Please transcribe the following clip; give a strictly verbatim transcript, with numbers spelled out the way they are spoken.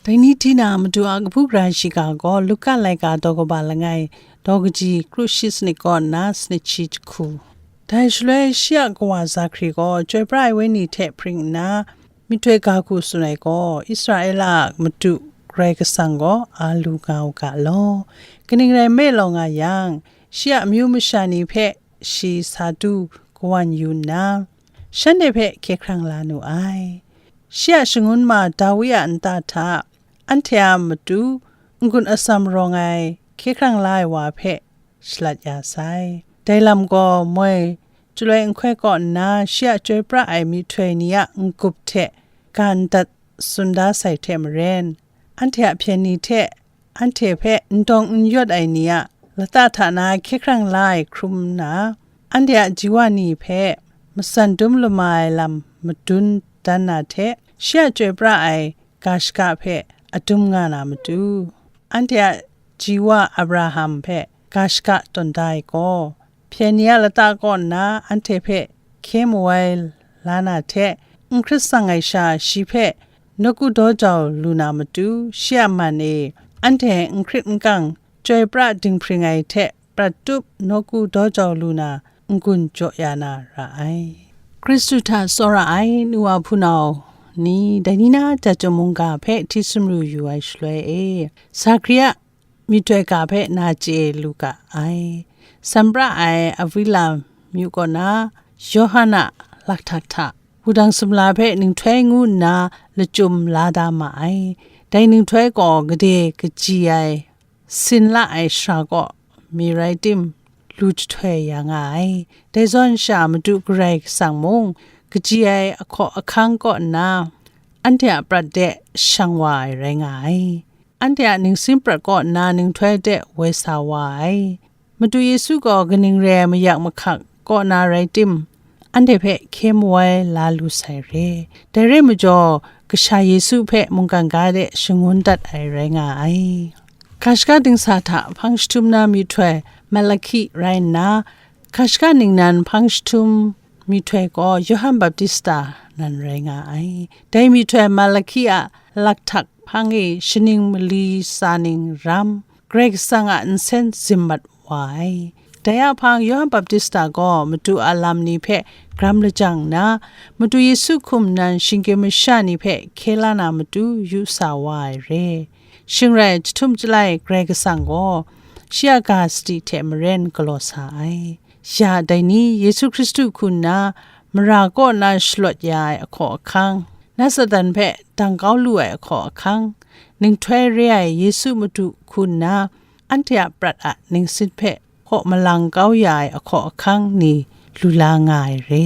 Dai ni hti na Madu a kabu gara shiga gaw Luka laika daw kaba langai daw kaji kru shi sanit kaw nna sanit shi jahku. Dai shaloi shi a kawa Zakari gaw Chyoi Pra ai Wenyi hte hpring nna, myihtoi ga hku tsun ai gaw, Israela a Madu Karai Kasang gaw a lu nga u ga law, kaning rai nme law nga yang, shi a amyu masha ni hpe shi sa du kawan yu nna, shanhte hpe hkye hkrang la nu ai. Shi a shangun ma Dawi a nta hta, anhte a matu n-gun atsam rawng ai hkye hkrang la ai wa hpe shalat ya sai. Dai lam gaw moi chyaloi nhkoi kaw nna shi a Chyoi Pra ai myihtoi ni a n-gup hte ga n dat tsun da sai hte maren, anhte a hpyen ni hte anhte hpe n dawng n yawt ai ni a lata hta na hkye hkrang la ai hkrum nna, anhte a ji wa ni hpe matsan dum lama ai lam madun dan na hte, shi a Chyoi Pra ai ga shaga hpe adum nga na matu, anhte a ji wa Abraham hpe ga shaga tawn da ai gaw, hpyen ni a lata kaw nna anhte hpe hkye mawai la na hte, n hkrit tsang ai sha shi hpe nawku daw jau lu na matu, shi a man e anhte n hkrit n kang Chyoi Pra dinghpring ai hte prat tup nawku daw jau lu na n-gun jaw ya na ra ai. Hkristu hta tsawra ai nu wa hpunau ni, dai ni na Datum mungga hpe hti sumru yu ai shaloi e, Zakari a myihtoi ga hpe na chye lu ga ai. San pra ai Avila myu kaw na Yawhan a lakhtak hta wudang sumla hpe ninghtoi ngu nna lachyum la da ma ai. Dai ninghtoi gaw gade kaji ai sin la ai shara kaw mi rai tim, lu jahtoi ya nga ai. Dai zawn sha Madu Karai Kasang mung kaji ai ahkaw ahkang kaw nna anhte a prat de shang wa ai rai nga ai. Anhte a ningsin prat kaw nna ninghtoi de woi sa wa ai. Madu Yesu gaw kaning re ai mayak mahkak kaw na rai tim, anhte hpe hkye mawai la lu sai re. Dai re majaw, Kasha Yesu hpe mungkan ga de shangun dat ai rai nga ai. Ga shaga dingsa hta hpang jahtum na myihtoi Malahki rai nna, ga shaga ningnan hpang jahtum myihtoi gaw Yawhan Baptista nan rai nga ai. Dai myihtoi Malahki a lakhtak hpang e shaning mali tsa ning ram, Karai Kasang a nsen zim mat wa ai. Dai a hpang Yawhan Baptista gaw Madu a lam ni hpe gram lajang nna, Madu Yesu hkum nan shinggyim masha ni hpe hkye la na matu yu sa wa ai re. Shing rai, jahtum chyalai Karai Kasang gaw shi a ga sadi hte maren galaw sa ai. Ya dai ni, Yesu Hkristu hku nna mara kaw na shalawt ya ai ahkaw ahkang, Nazaret hpe dang kau lu ai ahkaw ahkang, ninghtoi re ai Yesu Madu hku nna anhte a prat a ningsin hpe hkaw malang kau ya ai ahkaw ahkang ni lu la nga ai re.